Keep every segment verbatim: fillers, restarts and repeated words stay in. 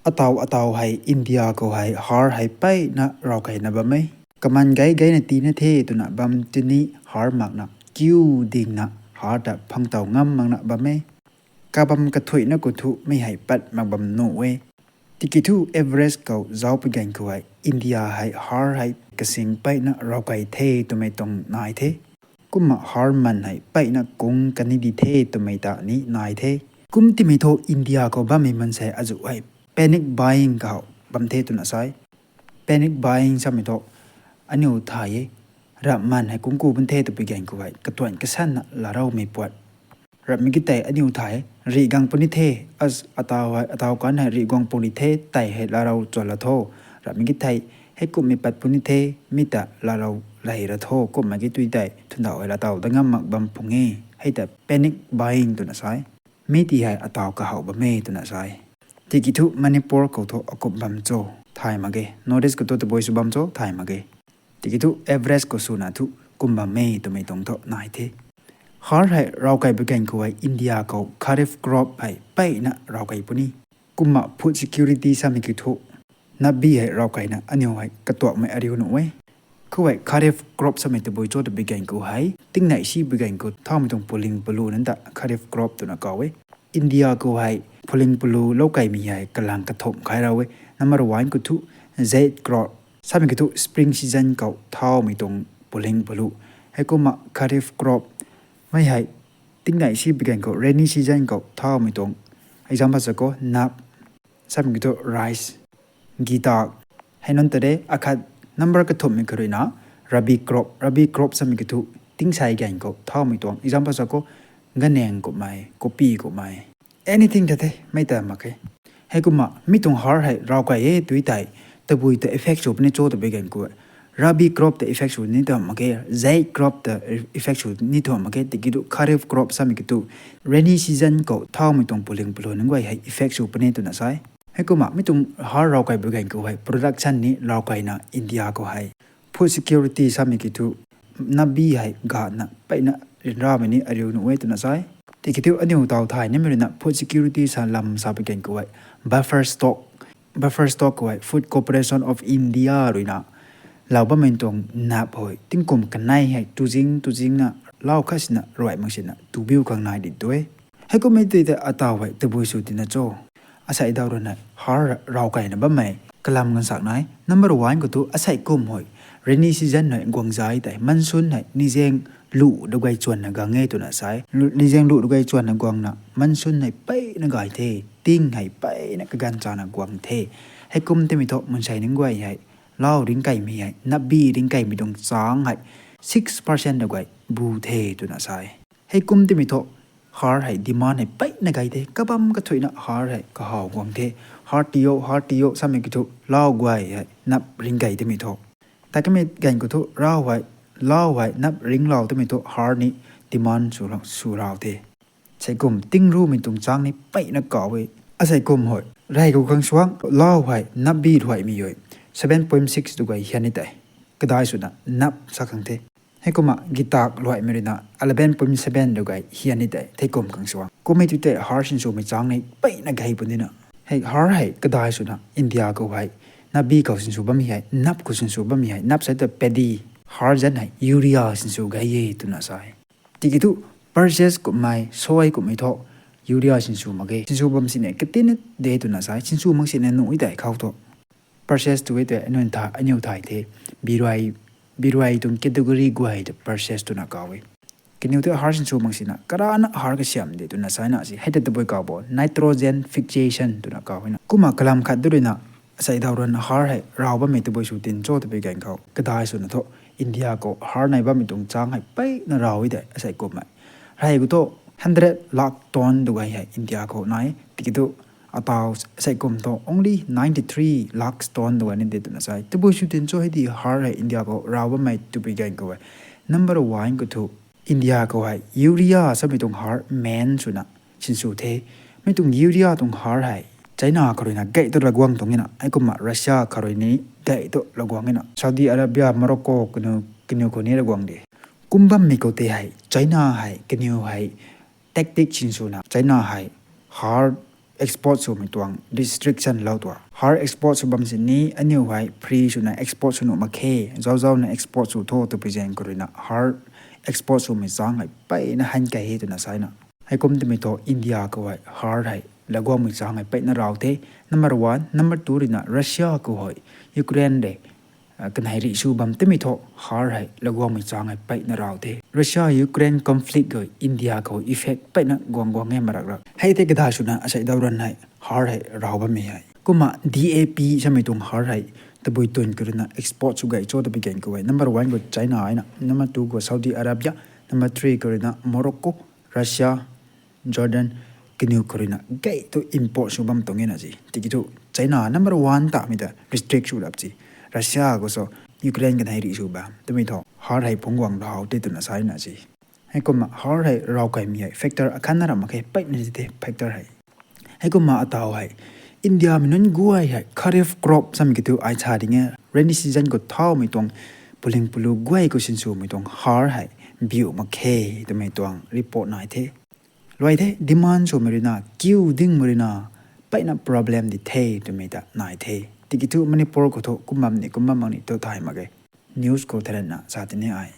Ataw ataw hei India khou hei har hei peyna ravkaina bam e. Kaman gei geyna tiina the twna bam tini har makna kiu dingna har ta phangtaw ngam makna bam e. Kabam kathuina khou thu mi hei pat mak bam nuh e. Tiki thu Everest khou zauc pui ganv khou hei India hei har hei kasing peyna ravkai the twmei tuang nai the. Kumna har man hei peyna kung kani di the twmei ta ni nai the. Kum timei thu India khou bammei maansei azuh hei panic buying kahow bam the twna sa e. Panic buying samei thu aniu thay e, ramh man hei kungku bun the twpui ganv khou hei katuan kasanna laaraumei puat. Ramhmei ki tei aniu thay e, rih gang puni the, as ataw hei, ataw kan hei rih guang puni the, tei hei laarau chuan la tho. Ramhmei ki thei, heikumhmei pat puni the, mi ta laarau rey ra tho, kumna ki tui tei thundauh hei laataw da ngam mak bam phung e. Hei ta panic buying twna sa e. Mi ti hei ataw kahow bam e twna sa e. Tiki thu Manipur khou thu akum bam cho thay mak ge, North East khou thu tabui sw bam cho thay mak ge. Tiki thu Everest khou swna thu kum bam e twmei tuang thu nai the. Har hei ravkai pui ganv khou hei India khou kharif crop hei peyna ravkai puni. Kumna food security samei ki thu napbi hei ravkaina aniu hei katuakmei ariu nuh e. Khou hei kharif crop samei tabui cho twpui ganv khou hei tingnei si pui ganv khou thaumei tuang puling palu nunc ta kharif crop twna kaw e. India khou hei puling palu loukaimei hei kalang kathumh khai ra e. Number one khou thu zaid crop samei ki thu spring season khou thaumei tuang puling palu. Heikumna kharif crop mei hei tingnei si pui ganv khou rainy season khou thaumei tuang, example sa khou nap, samei ki thu rice, gitak. Hei nunc ta de akhat number kathumhmei kha ruina rabi crop, rabi crop samei ki thu tingsei ganv khou thaumei tuang, example sa khou ganeng kummei, kopi kummei, anything ta the mei ta mak khe. Heikumna mi tuang har hei ravkai e tui tei tabui ta effect sw puni cho twpui ganv khou rabi crop ta effect sw ni tw mak khe, zaid crop ta effect sw ni tw mak khe, tiki thu kharif crop samei ki thu rainy season khou thaumei tuang puling palu nunc guay hei effect sw puni twna sa e. Heikumna mi tuang har ravkai pui ganv khou hei production ni ravkaina India khou hei food security samei ki thu napbi hei gana peyna ryanramei ni ariu nuh e twna sa e. Tiki thu aniu taw thay nimei ruina food security sa lam sa pui ganv khou hei buffer stock, buffer stock khou hei Food Corporation of India ruina lau bammei tuang nap hei tingkum kanei hei tuzing tuzingna lau khat sina ruai mak sina tubiu khang nai di tu e. Heikummei tei tei ataw hei tabui sw tina cho? Asei daw ruina har ravkaina bammei kalam gansak nai. Number one khou thu asei kum hei rainy season hei guang zai tei monsoon hei nizeng lu dugay chuanna gang e twna sa e. Lu-, nizeng lu dugay chuanna guangna monsoon hei peyna gay the, ting hei peyna kaganv chana guang the. Heikum timei thu mansei nunc guay hei lau ringckaimei hei napbi ringckaimei tuang chang hei six percent dugay bu the twna sa e. Heikum timei thu har hei demand hei peyna gay the, kabam kathuina har hei kahaw guang the. Har tiyo, har tiyo samei ki thu lau guay hei nap ringckai timei thu. Takamei ganv khou thu rau hei, lau hei nap ringlou timei thu har ni demand sw, sw rau the. Asei kum tingrumei tuang chang ni peyna kaw e. Asei kum hei rey khou khang suang lau hei napbi ruaimei hei seven point six dugay hian ni tei kadai swna nap sa khang the. Heikumna gitak ruaimei ruina eleven point seven dugay hian ni tei theikum khang suang. Kummei tu tei har sinswmei chang ni peyna gay punina. Hei har hei kadai swna India khou hei napbi khou sinsw bammei hei, nap khou sinsw bammei hei, nap sei ta paddy, har zan hei urea sinsw gay e twna sa e. Tiki thu pulses kummei, soy kummei thu urea sinsw mak ge. Sinsw bam sini katinna de twna sa e. Sinsw mak sini nuh e tei khou thu pulses tu e tei aniu thay, aniu thay the. Biruai, biruai tuang category guay ta pulses twna kaw e. Kaniw tei har sinsw mak sina karana har kasiam de twna sa na si. Hei ta tabui kaw bo nitrogen fixation twna kaw e na. Kumna kalam khat du ruina asei daw ruina har hei rau bammei tabui sw tin cho twpui ganv khou kadai swna thu India khou har nai bammei tuang chang hei peyna rau e tei asei kummei. Rey khou thu hundred lakh ton dugay hei India khou nai. Tiki thu ataw asei kum thu only ninety three lakh ton dugay ni de twna sa e. Tabui sw tin cho hei di har hei India khou rau bammei twpui ganv khou hei number one khou thu India khou hei urea samei tuang har main swna sinsw the. Mi tuang urea tuang har hei China kha ruina gay tu laguang tuang e na, heikumna Russia kha rui ni gay tu laguang e na, Saudi Arabia, Morocco kaniw, kaniw khou ni laguang de. Kum bammei khou tei hei China hei kaniw hei tactic sinswna China hei har export swmei tuang restriction lou tuang. Har export sw bam sini aniu hei free swna export sw nuh mak khe, zauzauna export sw tho twpui zaeng khou ruina har export swmei chang hei peyna han kei he twna sa na. Heikum twmei thu India khou hei har hei laguangmei chang hei peyna raw the. Number one, number two ruina Russia khou hei Ukraine de kanei rih sw bam twmei thu har hei laguangmei chang hei peyna raw the. Russia Ukraine conflict hei India khou effect peyna guang guang e marak rak. Hei the kada swna asei daw ran hei har hei raw bammei hei. Kumna DAP samei tuang har hei tabui tun khou ruina export sw gay cho twpui gan khou hei number one khou China na, number two khou Saudi Arabia, number three khou ruina Morocco, Russia, Jordan, kaniw khou ruina gay thu import sw bam tuang e na si. Tiki thu China number one tamei ta restrict sw rap si. Russia khou so Ukraine kanei rih sw bam twmei thu har hei phungc guang raw the twna sa na si. Heikumna har hei raw kaimei hei factor akhatna ram mak khe, peyna si the factor hei. Heikumna ataw hei India mei nunc guay hei kharif crop samei kiu thu ai sa ding e, rainy season khou thaumei tuang puling pulu guay khou sinswmei tuang har hei biu mak khe twmei tuang report nai the. Luai the, demand swmei ruina kiu dingmei ruina peyna problem di the twmei ta nai the. Tiki thu Manipur khou thu kum bam ni kum bam mak ni thu thay mak ge. News khou tharanna sa tini ai.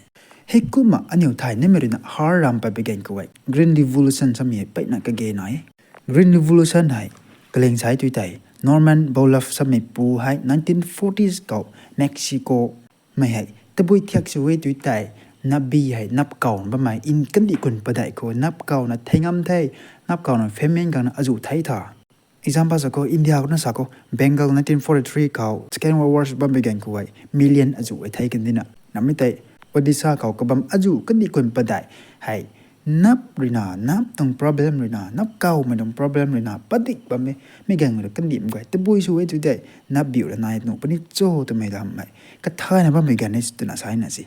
Heikumna aniu thay nimei ruina har ram pat bi gan khou hei Green Revolution samei hei peyna kage nai. Green Revolution hei kaling sai tui tei Norman Borlaug samei pu hei nineteen forties khou Mexico mei hei tabui thiak sw e tui tei napbi hei nap kawna bammei in kandih kun padeih khou nap kawna thei ngam the, nap kawna famine gangna azuh thei tha. Example sa khou India khou na sa khou Bengal nineteen forty-three khou Second World War bam bi gan khou hei million azuh e thei kandina. Namei tei Odisha khou kabam azuh kandih kun padeih hei nap ruina, nap tuang problem ruina, nap kawmei tuang problem ruina padik bammei, mi ganv rui kandih mak guay tabui sw e tui tei nap biu ra nai nuh puni cho twmei lammei kathayna bammei gan ni twna sa na si.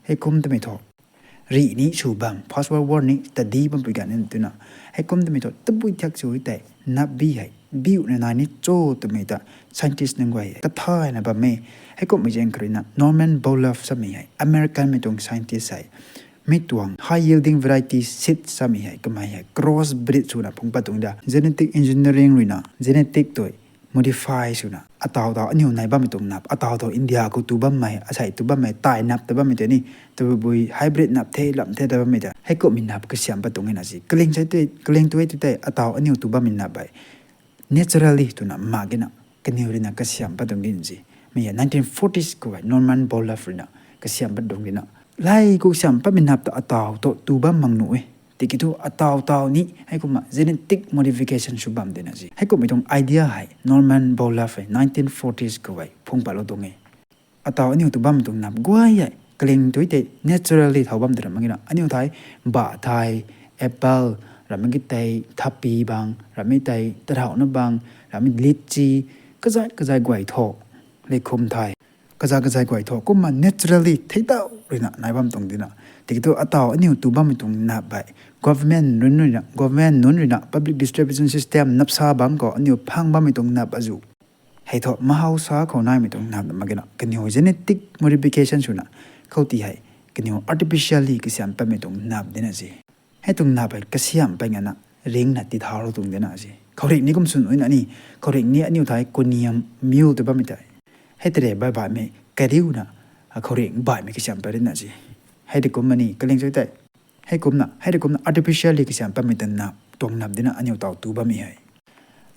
Heikum twmei thu rih ni sw bam, First World War ni tadi bampui gan ni twna. Heikum twmei thu tabui thiak sw e tei napbi hei biuna nai ni cho twmei ta scientist nunc guay kathayna bam e. Heikumhmei zaeng khou ruina Norman Borlaug samei hei American mei tuang scientist hei mi tuang high yielding variety seed samei hei kamei hei cross breed swna phungc pat tuang da, genetic engineering ruina genetic tui modify swna ataw taw aniu nai bammei tuang nap, ataw taw India khou tu bammei, asei tu bammei, tai nap ta bammei tei ni, tabui hybrid nap the, lam the ta bammei ta heikumhmei nap kasiam pat tuang e na si. Kaling tu e tui tei ataw aniu tu bammei nap hei naturally twna mak gena kaniw ruina kasiam pat tuang din si. Mei hei nineteen forties khou hei Norman Borlaug ruina kasiam pat tuang dina. Lay khou siam patmei nap ta ataw tu tu bam mak nuh e. Tiki thu ataw taw ni heikumna genetic modification sw bam dina si. Heikumhmei tuang idea hei Norman Borlaug hei nineteen forties khou hei phungc patlou tuang e. Ataw aniu tu bammei tuang nap guay hei kaling tu e tei naturally thau bam de ram mak gena aniu thei bah thei, apple, ramei ki tei thapi bang, ramei tei tarhauna bang, ramei litchi, kazat kazat guay tho, leikhum thei, kazat kazat guay tho kumna naturally theitau ruina nai bam tuang dina. Tiki thu ataw aniu tu bammei tuang nap hei government nunc ruina, government nunc ruina public distribution system napsa bang khou aniu phang bammei tuang nap azuh hei thu mahausa khou naimei tuang nap mak gena kaniw genetic modification swna khoutei hei kaniw artificially kasiam patmei tuang nap dina si. Hei tuang nap hei kasiam pat ngana ringcna tithaulou tuang dina si. Khouringh ni kum swn ina ni, khouringh ni aniu thei conium meal tu bammei tei hei tei re baih baihmei kariuna khouringh baihmei kasiam pat rina si. Hei de kumna ni kaling tu tei heikumna, hei de kumna artificially kasiam patmei ta nap tuang nap dina aniu taw tu bammei hei.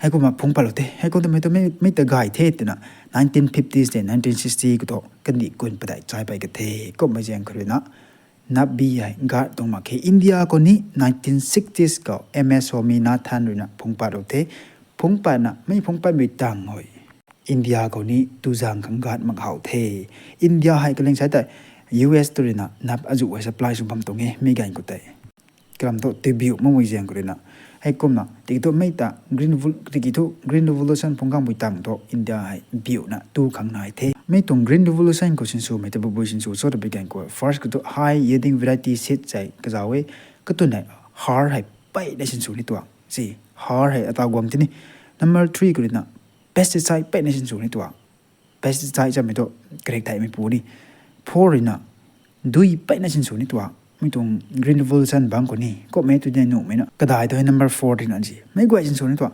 Heikumna phungc patlou the, heikum twmei tu mei ta gay the twna nineteen fifties tei nineteen sixty khou thu kandih kun padeih chai pey ka the. Kumhmei zaeng khou ruina napbi hei gat tuang mak khe. India khou ni nineteen sixties khou M S Swaminathan ruina phungc patlou the. Phungc patna, mei phungc patmei tang hei India khou ni tu zaeng khang gat mak how the. India hei kaling sai tei U S tu ruina nap azuh hei supply sw bam tuang e, mi ganv khou tei kalam thu tibiu makmei zaeng khou ruina. Heikumna tiki thu mei ta Green Revol-, tiki thu Green Revolution phungc kangpui tang thu India hei biuna tu khang nai the. Mei tuang Green Revolution khou sinswmei ta bubui sinsw cho ta bi gan khou first khou thu high yielding variety seed sei kazauh e, katwn hei har hei peyna sinsw ni tuang si. Har hei ataw guang tini. Number three khou ruina pesticide peyna sinsw ni tuang. Pesticide samei thu karik theimei pu ni. Four ruina dui peyna sinsw ni tuang. Mei tuang Green Revolution bang khou ni kumhmei tu dei nuhmei na kadai tu hei number four ruina si. Mei guay sinsw ni tuang.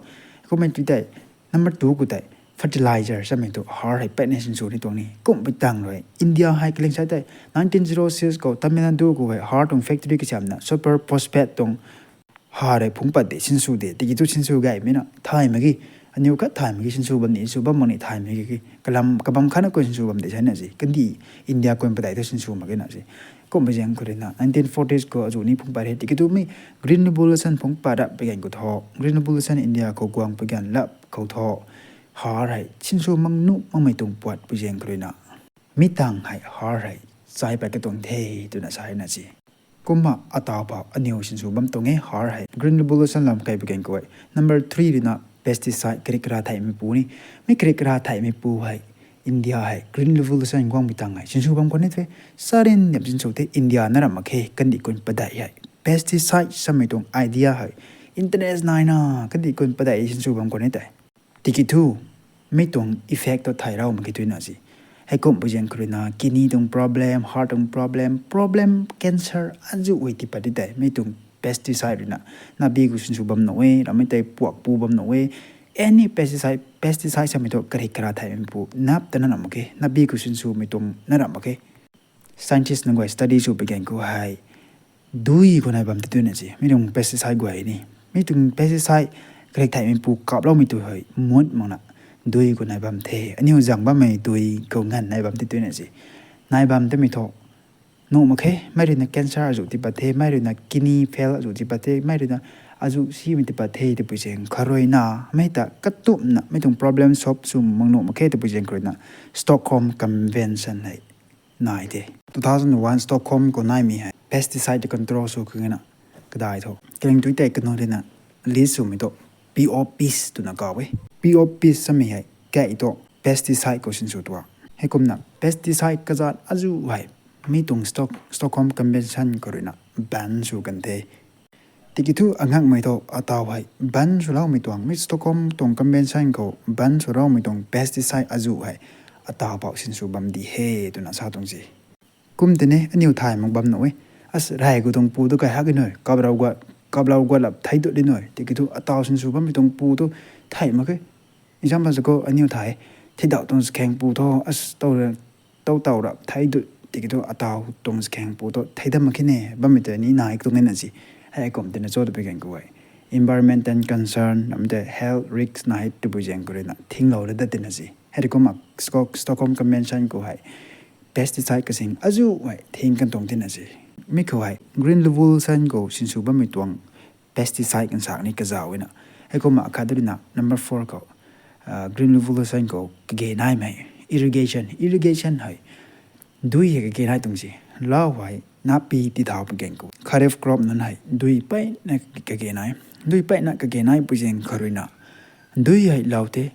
Kummei tu tei, number two khou tei, fertilizer samei tu har hei peyna sinsw ni tuang ni. Kumhpui tang rui India hei kaling sa tei, nineteen zero six khou Tamil Nadu khou hei har tuang factory kasiamna super phosphate tuang har hei phungc pat de, sinsw de, tiki tu sinsw gaymei na thay mak ge. Aniw khat thay mak ge, sinsw bam ni, sinsw bam mak ni thay mak ge. Kalam kabam khatna khou sinsw bam de sa na si. Kandih India khou padeih thu sinsw mak ge na si. Kumhpui zaeng khou ruina nineteen forties khou azuh ni phungc pat he, tiki tu mi Green Revolution phungc pat rap pui gan khou thu, Green Revolution India khou guang pui gan lap khou thu, har hei sinsw mak nuh makmei tuang puat pui zaeng khou ruina mi tang hei har hei chai pat katuang the twna sa na si. Kumna ataw phou aniw sinsw bam tuang e, har hei Green Revolution lam kei pui gan khou hei. Number three ruina pesticide krik kara theihmeipu ni. Mi krik kara theihmeipu hei India hei Green Revolution guangmei tang hei sinsw bam khwan ni the. Sarin niam sinsw the, India na ramh mak khe, kandih khou padeih hei pesticide samei tuang idea hei interest naina kandih khou padeih sinsw bam khwan ni tei. Tiki thu mi tuang effect tu thay rau mak khe twna si. Heikumhpui zaeng khou ruina kidney tuang problem, heart tuang problem, problem cancer azuh hei tii pat di tei. Mi tuang pesticide ruina nabi khou sinsw bam nuh e, ramei tei puak pu bam nuh e. Any pesticide, pesticide samei tu krik kara theihmeipu nap ta na ramh mak khe, nabi khou sinswmei tuang na ramh mak khe. Scientist nunc guay study sw pui gan khou hei dui khou nai bam te twna si. Mi tuang pesticide guay ni, mi tuang pesticide krik theihmeipu kaploumei tu hei mut makna dui khou nai bam the. Aniw zang bammei dui khou nganv nai bam te twna si. Nai bam temei thu nuh mak khe, mei ruina cancer azuh tii pat the, mei ruina kidney fail azuh tii pat the, mei ruina azuh simei tii pat the, tabui zaeng khou ruina mei ta katumna mi tuang problem solve sw mak nuh mak khe, tabui zaeng khou ruina Stockholm Convention hei nai the. Two thousand one Stockholm khou naimei hei pesticide control sw khang na kadai thu kaling tu tei kanu ruina list swmei tu P O Ps twna kaw e. P O Ps samei hei kei tu pesticide khou sinsw tuang. Heikumna pesticide kazat azuh hei mi tuang Stock-, Stockholm Convention khou ruina ban sw kan the. Tiki thu angakmei thu ataw hei ban swloumei tuang, mi Stockholm tuang Convention khou ban swloumei tuang pesticide azuh hei ataw phou sinsw bam di he twna sa tuang si. Kum tini aniw thay mak bam nuh e. As rey khou tuang pu tu kai hak e nui, kaplou guat, kaplou guat lap thei dut di nui. Tiki thu ataw sinsw bammei tuang pu tu thay mak khe. Example sa khou aniw thay, thei daw tuang sakheng pu thu as tow, tow taw rap thei dut, tiki thu ataw tuang sakheng pu tu thei dam mak khe ne, bammei tei ni nai tuang e na si. Heikum tina cho tabui gan khou hei environmental concern, ramei tei health risk nai tabui zaeng khou ruina thinglou la dat tina si. Hei kumna Stock-, Stockholm Convention khou hei pesticide kasing azuh hei thing kan tuang tina si. Mi khou hei Green Revolution khou sinsw bammei tuang pesticide kansak ni kazauh na. Heikumna akhat ruina number four khou, ah, Green Revolution khou kage naimei irrigation, irrigation hei dui hei kage nai tuang si. Lau hei napi ti thau pui gan khou, kharif crop nunc hei dui peyna kage nai. Dui peyna kage nai pui zaeng khou ruina dui hei lau the.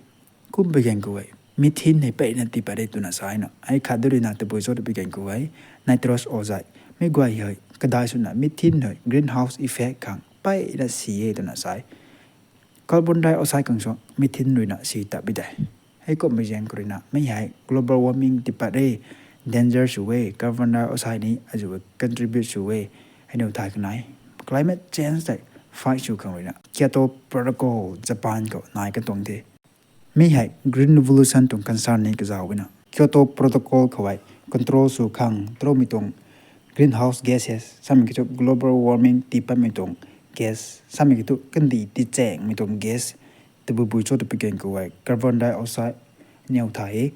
Kum pui gan khou hei methane hei peyna tii pat e twna sa na. Hei khat ruina tabui cho tabui gan khou hei nitrous oxide, mi guay hei kadai swna methane hei greenhouse effect khang peyna si e twna sa e. Carbon dioxide khang sw methane ruina si tat bi de. Heikum pui zaeng khou ruina mi hei global warming tii pat e, danger sw e, carbon dioxide ni azuh contribute sw e. Heinou thay kanai climate change tei fight sw khang ruina Kyoto Protocol Japan khou nai kan tuang the. Mi hei Green Revolution tuang concern ni kazauh na. Kyoto Protocol khou hei control sw khang troumei tuang greenhouse gases samei kiu thu global warming tii patmei tuang gas samei kiu thu kandih tii chaengmei tuang gas tabui bui cho tabui gan khou hei carbon dioxide niw thay e.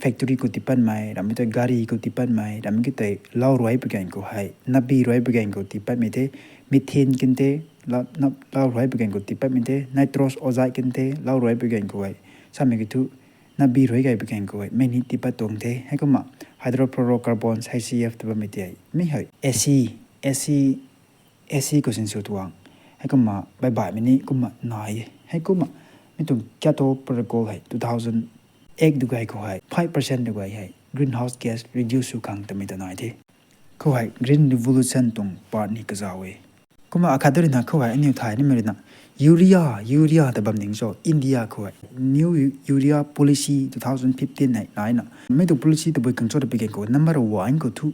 Factory khou tii patmei, ramei tei gari khou tii patmei, ramei ki tei lau ruai pui gan khou hei napi ruai pui gan khou tii patmei the. Methane kan the, lau, nap, lau ruai pui gan khou tii patmei the. Nitrous oxide kan the, lau ruai pui gan khou hei samei kiu thu napi ruai gay pui gan khou hei mei ni tii pat tuang the. Heikumna hydrofluorocarbons, H C F ta bammei tei mi hei acid, acid, acid khou sinsw tuang. Heikumna baih baihmei ni kumna nai e. Heikumna mi tuang Kyoto Protocol hei two thousand eight tu gay khou hei five percent tu gay hei greenhouse gas reduce sw khang tamei ta nai the. Khou hei Green Revolution tuang part ni kazauh e. Kumna akhat ruina khou hei aniw thay nimei ruina urea, urea ta bam ding cho India khou hei New Urea Policy two thousand fifteen hei nai na. Mi tuang policy tabui khang cho tabui gan khou number one khou thu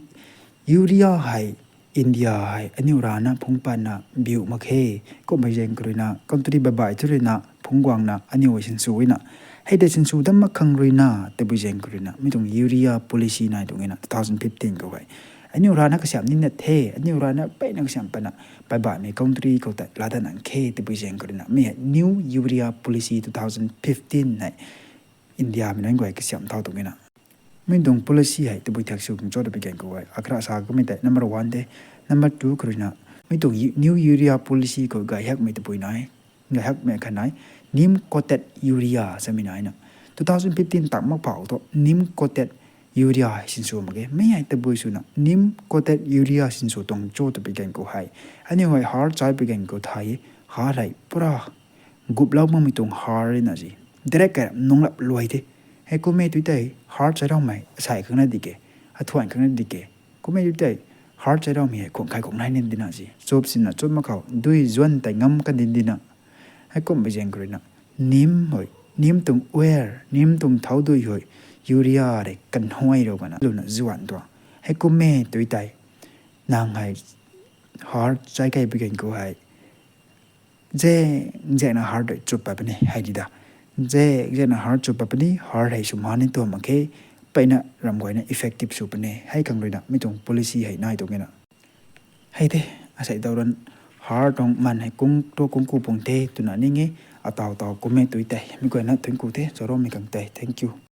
urea hei India hei aniw rana phungc patna biu mak khe. Kum pui zaeng khou ruina country baih baih thu ruina kungguangna aniu hei sinsw na. Hei tei sinsw dat mak khang ruina tabui zaeng khou ruina mi tuang urea policy nai tuang e na two thousand fifteen khou hei. Aniu rana kasiamh nina the, aniu rana peyna kasiamh pana, paibaihmei country khou tei laa dat nang khe tabui zaeng khou ruina mi hei New Urea Policy two thousand fifteen hei Indiamei nunc guay kasiamh thau tuang e na. Mi tuang policy hei tabui thak sw khang cho tabui gan khou hei akra sa kamei tei number one de. Number two khou ruina mi tuang New Urea Policy khou gay hakmei tabui nai, gay hakmei khat nai, neem coated urea samei nai na. Two thousand fifteen tak mak phau thu neem coated urea sinsw mak ge. Mi hei tabui swna neem coated urea sinsw tuang cho tabui gan khou hei, aniu hei har chai pui gan khou thei, har hei pura guplou makmei tuang har na si. Direct kai nunglap luai the. Hei kummei tu tei har chai raumei asei khang na di ke, athuan khang na di ke. Kummei tu tei har chai raumei hei khuang khai khuang nai nin dina si. Chup sina chup mak khou dui zuan tei ngam kan din dina. Hei kum bi zaeng khou ruina neem hei, neem tuang oil, neem tuang thau dui hei urea rei kanhuay rou kana luna zuan tuang. Hei kummei tu tei nang hei har chai kai pui gan khou hei ze, zena har dei chup pat puni hei di da. Ze, zena har chup pat puni, har hei swmaan ni tuam mak khe, peyna ram guayna effective sw puni. Hei khang ruina mi tuang policy hei nai tuang e na. Hei the, asei daw ran har tuang man hei kung tu kung ku pung the twna ning e, ataw taw kummei tu tei mi guayna thank you the, charaumei khang tei thank you.